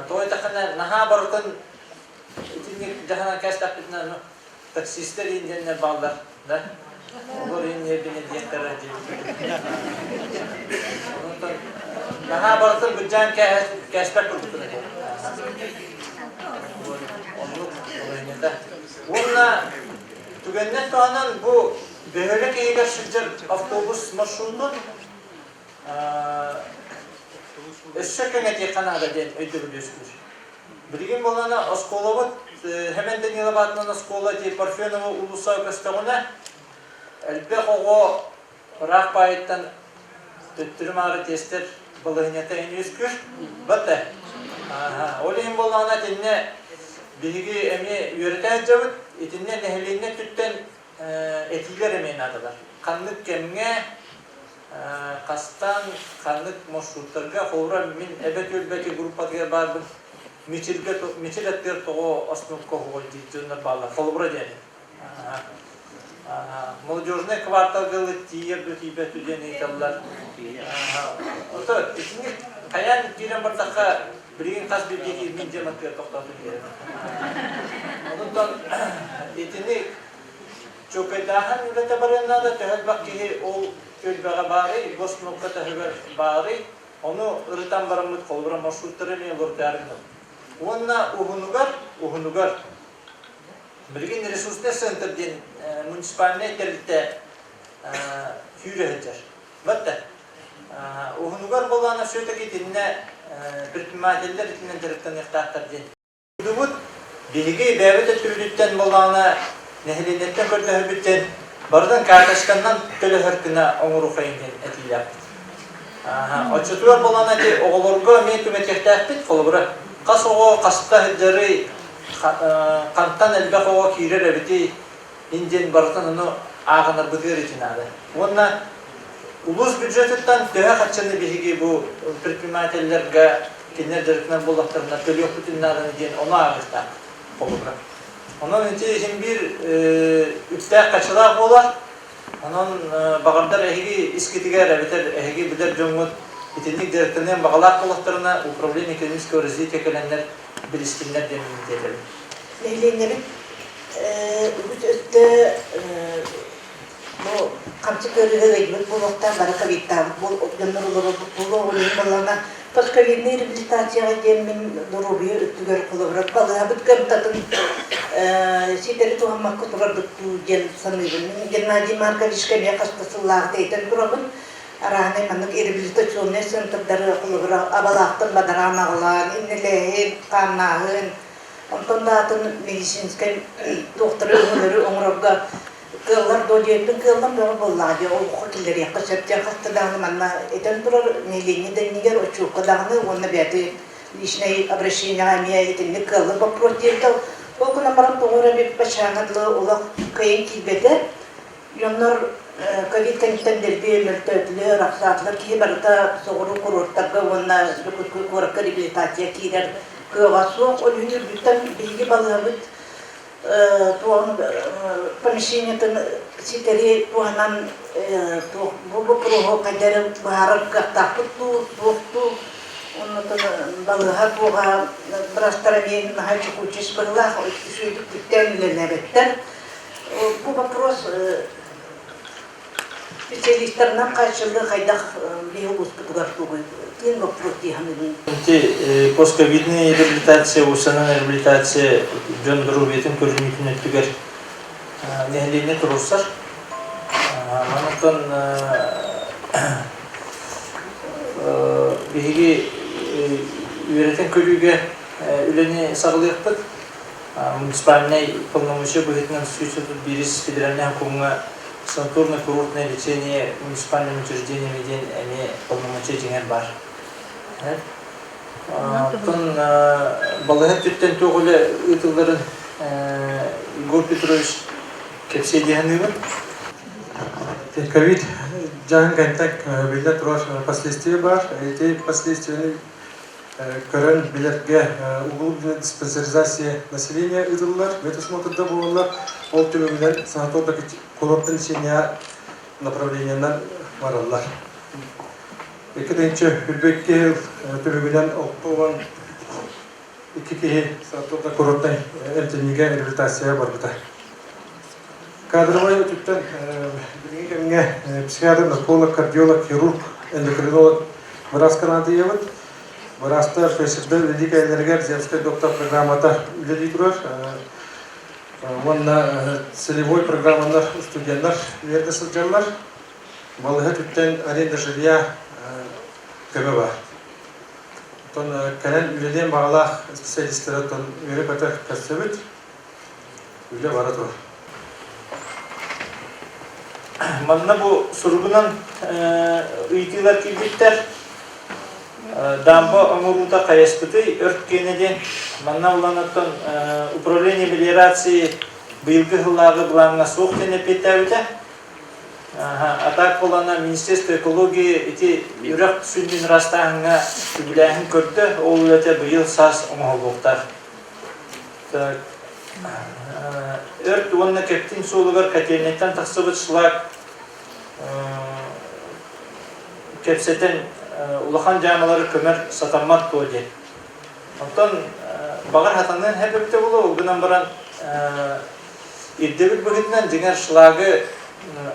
Тоҕо диэтэххинэ, наһаа барытын итинник дьаһанан кээстэхпитинэ, ну, таксистар иин диэннэр бааллар, да? Олор иин ньиэрбинэ диэхтэрэ диэбит. Онтон наһаа барытын былдьаан кээспэт курдукпун этэ. Оннук балаһыанньата. Уонна түгэнинэн туһанан бу бөһүөлэк иһигэр сылдьар автобус маршрутун өссө кэҥэтиэххэ наада диэн өйдөбүл үөскүүр. Билигин буоллаҕына оскуолабыт Хэмэн Данилов аатынан оскуола ити Парфенова уулуссаҕа көстөҕүнэ элбэх оҕо ыраах баайыттан төттөрү-маары тиэстэр балаһыанньата эн үөскүүр. Бата. Ол иһин буоллаҕына итиннэ биһиги эмиэ үөрэтэ сылдьабыт. Итиннэ нэһилиэнньэ өттүттэн этиилэр эмиэ наадалар. Ханнык кэмҥэ хастан ханнык маршруттарга, холобура мин Эбэ түөлбэти группатыгар баарбын, Мичилгэ Мичил аттыгар тоҕо остановка оһуҕай диир дьоннор бааллар, холобура диэн. Молодежный кварталга тиийэр дуу тиийбэт дуу диэн ыйыталлар. Ото итинник хайаан киирэн бардахха билигин хас биирдии киһи мин дьиэм аттыгар тохтоотун диэн. Онтон итини Чуолкайдааһын үлэтэ барыан наада, төһө элбэх киһи ол түөлбэҕэ баарый, госкнопка таһыгар баарый, ону ырытан бараммыт холобура маршруттары эмиэ олордоору гынабыт. Уонна уһунугар, уһунугар билигин ресурснай центр диэн муниципальнай тэрилтэ сүүрэ сылдьар. Батта. Уһунугар буоллаҕына все-таки итиннэ предпринимателлэр итинэн дьарыктаныахтаахтар диэн Дойдубут биһиги бэйэбит өттүбүтүттэн буоллаҕына нэһилиэнньэттэн көрдөһөрбүттэн барытын карточканнан төлөһөр гына оҥоруохайын диэн этиилээхпит. Оччотугар буоллаҕына ити оҕолорго эмиэ түҥэтиэхтээхпит. Холобура, хас оҕо хаста сылдьарый, хантан элбэх оҕо киирэр эбитий, ин диэн барытын ону ааҕынарбытыгар ити наада. Уонна улуус бюджетыттан төһө харчыны биһиги бу предпринимателлэргэ кинилэр дьарыктанар буоллахтарына төлүөхпүтүн нааданы диэн ону ааҕыахтаах холобура. Онон ити иһин биир үптээх-хачылаах буолар. Онон баҕардар эһиги искитигэр эбэтэр эһиги билэр дьоҥҥут итинник дьарыктаныан баҕалаах буоллахтарына управление экономического развития кэлэннэр билистиннэр диэн этэбин. Нэһилиэнньэбит үгүс өттө бу хамсык ыарыыга ыалдьыбыт буолуохтаах, бары ковидтаабыт дьоннор олорорбут буолуо, ол иһин буоллаҕына постковиднай реабилитацияҕа диэн мин доруобуйа өттүгэр холобура балыыһабыт кыамтатын ситэри туһаммакка турарбыт дуу диэн саныыбын. Мин Геннадий Марковичка эмиэ хас да сыллааҕыта этэн турабын. Арааһынай маннык реабилитационнай центрдары холобура абалаахтан бадараан аҕалан, иннэлээһин, хааннааһын, онтон да атын медицинскэй туохтары өҥөлөрү оҥорорго кыаллар дуо диэбитин кыаллан бөҕө буоллаҕа дии олоххо киллэриэххэ сөп диэн хаста даҕаны манна этэн турар нэһилиэнньэ да иннигэр отчуокка даҕаны уонна бэйэтэ личнэй обращениеҕа эмиэ итинник кыаллар боппуруос диэбитэ ол гынан баран тоҕо эрэ баччааҥҥа дылы олох кыайан киирбэтэ дьоннор ковид кэнниттэн дэлби мөлтөөтүлэр ахсаатылар киһи барыта соҕуруу курортарга уонна Дьокуускай куоракка реабилитация киирэр кыаҕа суох ол иһин үрдүттэн биһиги балыыһабыт туоһун помещениетын ситэри туһанан туох бу боппуруоһу хайдах эрэ быһаарар кыахтаахпыт дуу, туох дуу оннотон балыыһа туоҕа быраастар эмиэ наһаа чокууччус быһыылаах үчүгэйдик түптээн үлэлээбэттэр. Бу вопрос Специалистарынан хааччыллыы хайдах биһи улууспутугар тугуй? Тыын боппуруос дии саныыбын. Ити постковидная реабилитация, уусанан реабилитация дьон доруобуйатын көрүнүүтүн өттүгэр нэһилиэнньэ туруорсар. Онтон биһиги үөрэтэн көрүүгэ үлэни саҕалыахпыт. Муниципальнай полномочия быһыытынан 131 федеральнай сокуоҥҥа санаторно-курортное лечение муниципальным учреждениями диэн эмиэ полномочия дьиҥэр баар. Оттон балыыһа өттүттэн туох үлэ ыытылларын Егор Петрович кэпсиэ дии саныыбын. Ковид дьаҥын кэнтэн биллэ турар последствия баар. Ити последствияны. көрөн билэргэ углубленная диспансеризация населения ыытыллар, медосмотрда буолаллар. Ол түмүгүнэн санаторий курортный лечение направлениенан бараллар. 2022 сыл түмүгүнэн 62 киһи санаторно-курортнай эмтэниигэ реабилитация барбыта. Кадровай өттүттэн билиҥҥи кэмҥэ психиатр, нарколог, кардиолог, хирург, эндокринолог бырааска наадыйабыт. Быраастар фельдшердэр үлэлии кэлэллэригэр земскэй доктор программата үлэлии турар. Уонна целевой программалар студеннар үөрдэ сылдьаллар. Балыыһа өттүттэн аренда жилья көмө бар. Оттон кэлэн үлэлиэн баҕалаах специалистары оттон үөрэ-көтө көрсөбүт. Үлэ бара турар. Манна бу суругунан ыйытыылар киирбиттэр. Дамба оҥоруута хайаспытый өрт киэнэ диэн. Манна булан оттон управление мелиорации быйылгы сыллааҕы былааҥҥа суох диэн эппиэттээбитэ. А так буолана Министерство экологии ити үрэх сүнньүн ыраастааһыҥҥа үбүлээһин көрдө, ол үлэтэ быйыл саас оҥоһуллуохтаах. Так, өрт уонна Кэптин суолугар котельнайтан тахсыбыт шлак кэпсэтэн улахан дьаамалары көмөр сатаммат дуо диэн. Онтон баҕар хатаныан сөп эбитэ буолуо, ол гынан баран ирдэбил быһыытынан дьиҥэр шлагы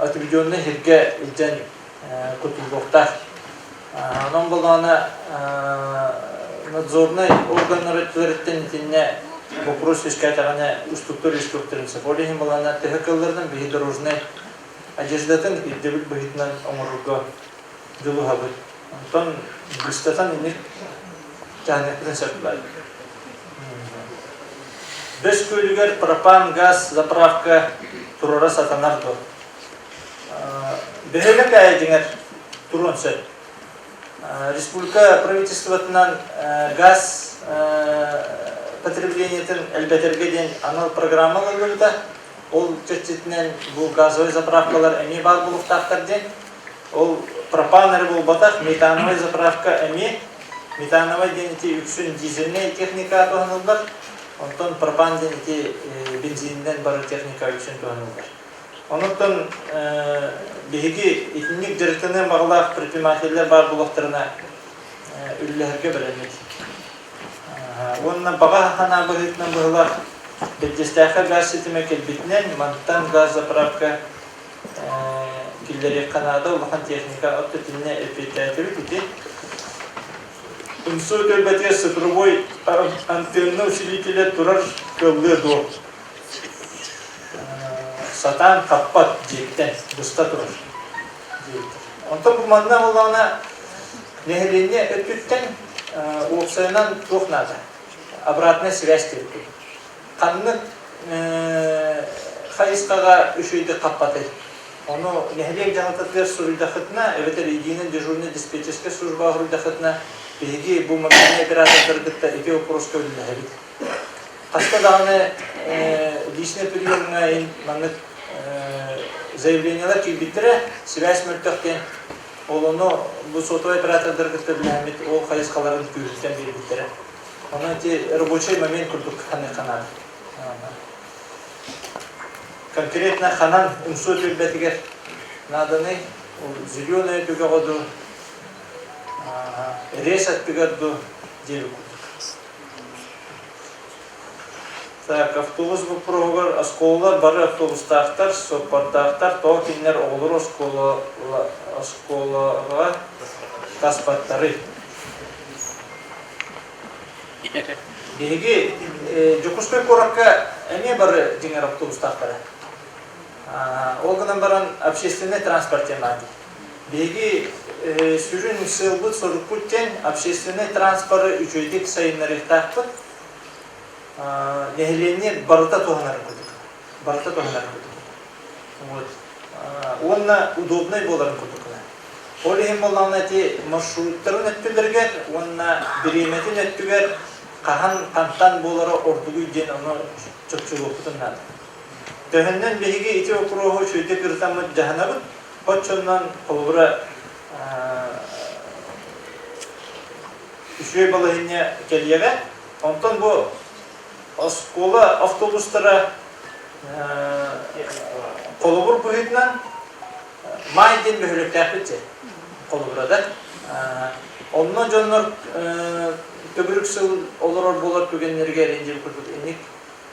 отведенный сиргэ илдьэн кутуллуохтаах. Онон буоллаҕына надзорнай органнар өттүлэриттэн итиннэ боппуруос үөскээтэҕинэ устуктар үөскүөхтэрин сөп. Ол иһин буоллаҕына төһө кыалларынан биһи дорожнай одеждатын ирдэбил быһыытынан оҥорорго дьулуһабыт. Онтон быстатан инник дьаһаныахпытын сөп Бэс күөлүгэр пропан газ заправка турара сатанар дуо? Бөһүөлэк аайы дьиҥэр туруон сөп. Республика правительствотынан газ потреблениетын элбэтэргэ диэн анал программа ылыллыбыта. Ол чэрчитинэн бу газовай заправкалар эмиэ баар буолуохтаахтар диэн. Ол пропан эрэ буолбатах, метановай заправка эмиэ. Метановай диэн ити үксүн дизельнэй техника туһаныллар, онтон пропан диэн ити бензининэн барар техника үксүн туһаныллар. Онуттан биһиги итинник дьарыктаныан баҕалаах предпринимателлэр баар буолуохтарына үлэлэһэргэ бэлэммит. Уонна баҕа санаа быһыытынан быһылаах Бэрдьиэстээххэ газ ситимэ кэлбитинэн, мантан газ заправка киллэриэххэ наада, улахан техника от итиннэ эппиэттээтибит ити. Умсуу түөлбэтигэр цифровой антенна усилителэ турар кыаллыа дуо? Сатаан хаппат дьиэттэн быста турар диэбиттэр. Онтон бу манна буоллаҕына нэһилиэнньэ өттүттэн уопсайынан туох наада? Обратная связь диэбит. Ханнык хайысхаҕа үчүгэйдик хаппатый? Ону нэһилиэк дьаһалтатыгар суруйдаххытына, эбэтэр единый дежурный диспетчерскэй службаҕа суруйдаххытына, биһиги бу мобильнай оператордары кытта ити боппуруоска үлэлэһэбит. Хаста даҕаны личный приемҥа маннык заявлениелар киирбиттэрэ, связь мөлтөх диэн, ол ону бу сотовай оператордары кытта үлэлэһэммит ол хайысхаларын күүһүрдэн биэрбиттэрэ. Онон ити рабочий момент курдук ханыахха наада. Конкретно ханан умсуо түөлбэтигэр нааданый? Ол зеленая түгэҕэ дуу, рез аттыгар дуу диэбит курдук. Так, автобус боппуруоһугар оскуолалар бары автобустаахтар, суоппардаахтар, тоҕо кинилэр оҕолору оскуолаҕа таспаттарый? Биһиги Дьокуускай куоракка эмиэ бары дьиҥэр автобустаахтара. Ол гынан баран общественный транспорт диэн баар дии. Биһиги сүрүн сыалбыт-сорукпут диэн общественный транспоры үчүгэйдик сайыннарыахтаахпыт. Нэһилиэнньэ барыта туһанарын курдук. Барыта туһанарын курдук. Вот. Уонна удобнай буоларын курдук гына. Ол иһин буоллаҕына ити маршруттарын өттүлэригэр уонна бириэмэтин өттүгэр хаһан хантан буолара ордугуй диэн ону чопчулуохпутун наада. Төһөннөн биһиги ити боппуруоһу үчүгэйдик ырытаммыт дьаһанабыт, оччонон холобура. Үчүгэй балаһыанньа кэлиэҕэ. Онтон бу оскуола автобустара холобур быһыытынан Маай диэн бөһүөлэктээхпит дьэ холобура да. Онно дьоннор төгүрүк сыл олорор буолар түгэннэригэр инньэ курдук инник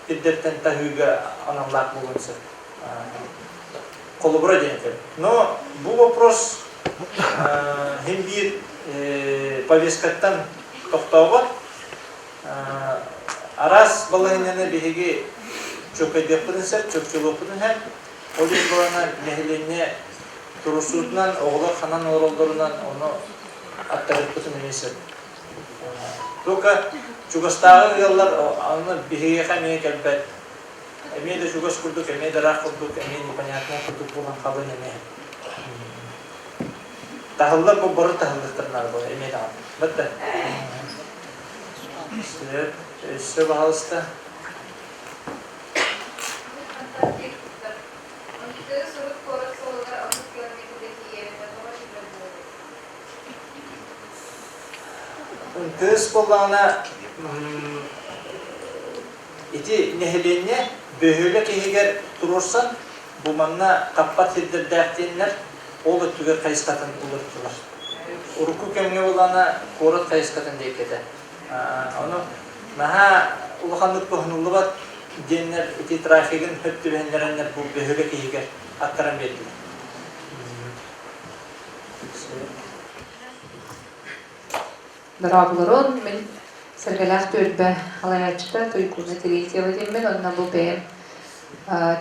сирдэртэн таһыыга аналлаах буолуон сөп. Холобура диэн этэр. Но бу вопрос син биир повесткаттан тохтообот. Араас балаһыанньаны биһиги чөкөйдүөхпүтүн сөп, чопчулуохпутун сөп. Ол иһин буолана нэһилиэнньэ туруорсуутунан, оҕолор ханан олороллорунан ону аттарыахпытын эмиэ сөп. Только чугастааҕы ыаллар аны биһиэхэ эмиэ кэлбэт. Эмиэ да чугас курдук, эмиэ да ыраах курдук, эмиэ непонятнай курдук буолан хаалыан эмиэ. Таһыллар бу бары таһыллыахтарын наада буолар эмиэ даҕаны. Бытта. Сөп, өссө баһалыста. Кыыс буоллаҕына ити нэһилиэнньэ бөһүөлэк иһигэр туруорсан бу манна хаппат сирдэрдээх диэннэр ол өттүгэр хайысхатын уларыттылар. Урукку кэмҥэ буоллаҕына куорат хайысхатын диэки этэ. Ону наһаа улаханнык туһаныллыбат диэннэр ити трафигын хөп түбэһиннэрэннэр бу бөһүөлэк иһигэр аттаран биэрдилэр. Дорооболорун, мин Сэргэлээх түөлбэ халайааччыта Туйгуна Терентьева диэммин уонна бу бэйэм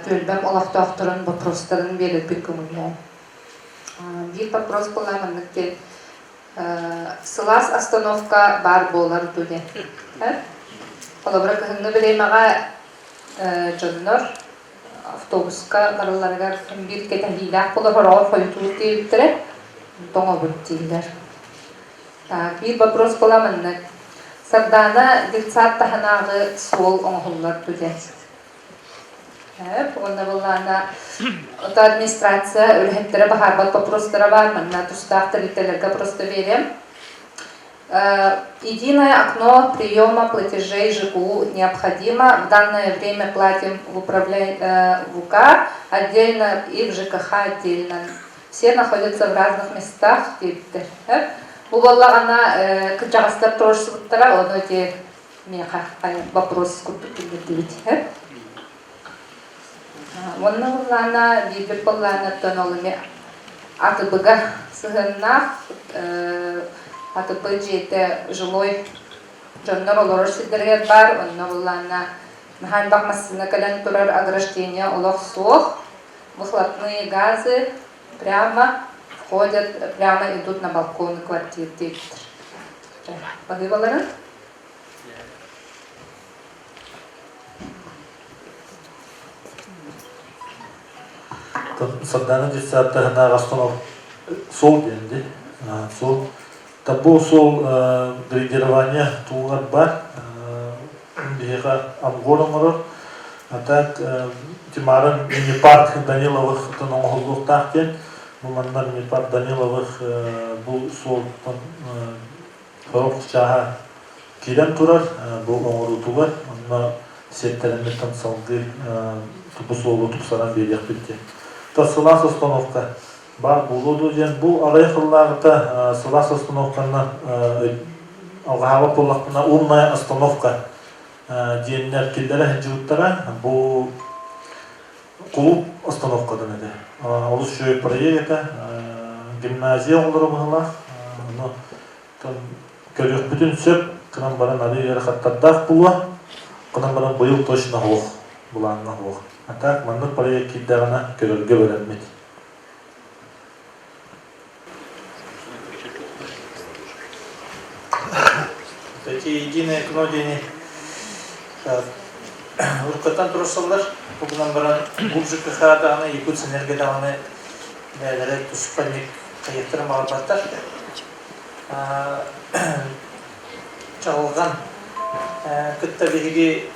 түөлбэм олохтоохторун боппуруостарын биэрэрбин көҥүллээн. Биир вопрос буолла маннык диэн сылаас остановка баар буолар дуу диэн. Холобура кыһыҥҥы бириэмэҕэ дьоннор автобуска баралларыгар биир кэтэһиилээх буолар хороҕор хойутуур диэбиттэрэ тоҥобут дииллэр. Биир вопрос буола маннык. Сардаана детсад таһынааҕы суол оҥоһуллар дуу диэн. Уонна былаана ото администрация үлэһиттэрэ баһаарбат вопростара баар, манна тустаах тэрилтэлэргэ просто биэриэм. Единое окно приема платежей ЖКУ необходимо. В данное время платим в, управля... в УК отдельно и в ЖКХ отдельно. Все находятся в разных местах диэбиттэр. Бу буоллаҕына кырдьаҕастар туруорсубуттара, ону ити миэхэ вопрос курдук киллэрдибит. Уонна былаана биирбит былаанаттан ол эмиэ АТБ-га сыһыаннаах АТБ дьиэтэ жилой дьоннор олорор сирдэригэр баар онно былаана наһаа элбэх массыына кэлэн турар ограждение олох суох выхлопные газы прямо входят прямо идут на балконы квартир диэбиттэр баһыыбаларын Сардаана детсадтаһынааҕы останов суол диэн дии. Суол. Бу суол грейдирование туһугар бар. Биһиэхэ обгон оҥорор. А так Тимаран мини-парк Даниловых оҥоһуллуохтаах диэн. Бу манна мини-парк Даниловых бу суолтан Сорох чааһа киирэн турар бу оҥоруутугар, онно сиэттэрэммиттэн салгыы бу суолу тупсаран биэриэхпит диэн. То сылаас остановка баар буолуо дуо диэн бу аҕыйах сыллааҕыта сылаас остановканан алҕаһаабат буоллахпына умная остановка диэннэр киллэрэ сылдьыбыттара. Бу кулууп остановкатын этэ. Олус үчүгэй проект этэ. Гимназия оҕолоро быһыылаах. Ону көрүөхпүтүн сөп, гынан баран арыы ыарахаттардаах буолуо. Гынан баран быйыл точно суох, былааҥҥа суох. А так маннык проект киирдэҕинэ көрөргө бэлэммит. Эти единое окно диэни уруккаттан туруорсаллар. Бу гынан баран бу ЖКХ даҕаны, Якутсэнерго даҕаны бэйэлэрэ туспа хайыахтарын баҕарбаттар. Чаҕылҕан кытта биһиги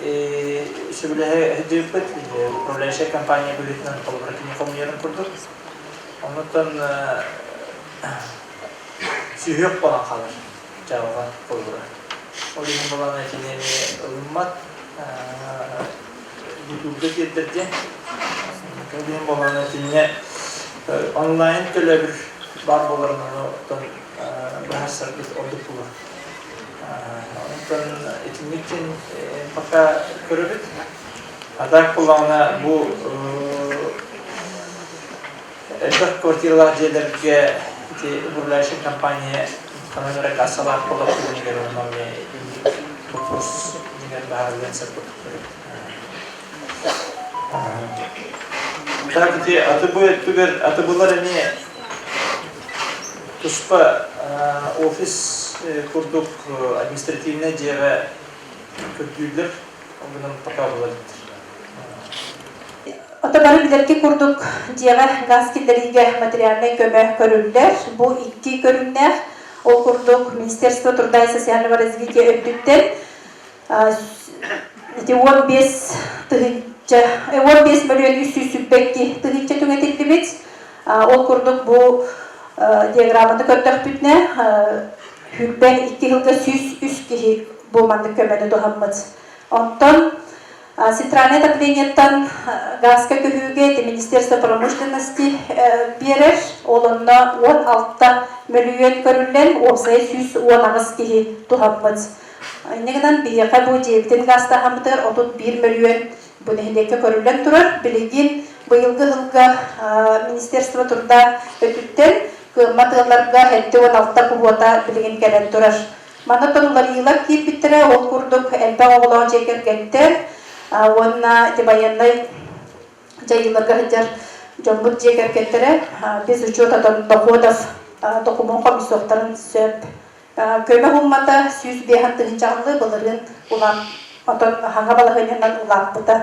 сөбүлэһэ сылдьыбыппыт. Управляющая компания быһыытынан холобура кини хомуйарын курдук. Оннуттан сүһүөх буолан хаалар. Java-ҕа холобура. Ол иһин балаҕан итини эмиэ ылыммат бутуурга тиэрдэр диэн. Ол иһин балаҕан итиннэ онлайн төлөбүр баар буоларын ону оттон быһаарсарбыт ордук буолар. Онтон итинник диэн пока көрөбүт. А так буоллаҕына бу Элбэх квартиралаах дьиэлэргэ ити управляющай компания ханан эрэ кассалаах буолар түгэнигэр онно эмиэ инник боппуруос дьиҥэр быһаарыллыан сөп курдук Так ити АТБ өттүгэр АТБлар эмиэ туспа офис курдук административнай дьиэҕэ көрдүүллэр, ол гынан пока була иликтэр. Ото бары билэрги курдук дьиэҕэ газ киллэриигэ материальнай көмө көрүллэр. Бу икки көрүҥнээх. Ол курдук Министерство труда и социального развития өттүттэн ити 15 тыһыынча 15 мөлүйүөн 322 тыһыынча түҥэтиллибит. Ол курдук бу диаграмманы көрдөхпүтүнэ 22 сылга 103 киһи бу маннык көмөнү туһаммыт. Онтон Центральное отоплениеттан газка көһүүгэ ити Министерство промышленности биэрэр. Ол онно 16 мөлүйүөн көрүллэн, уопсайа 118 киһи туһаммыт. Инньэ гынан биһиэхэ бу дьиэбитин газтааһаммытыгар 31 мөлүйүөн бу нэһилиэккэ көрүллэн турар. Билигин быйылгы сылга Министерство труда өттүттэн кыаммат ыалларга 76 кубуота билигин кэлэн турар. Манна уларыйыылар киирбиттэрэ, ол курдук элбэх оҕолоох дьиэ кэргэттэр уонна ити байыаннай дьайыыларга сылдьар дьоммут дьиэ кэргэттэрэ без учета доходов докумуон хомуйсуохтарын сөп. Көмө суммата 105 тыһыынчаҕалыы былырыын улаап, отон хаҥа балаһыанньанан улааппыта.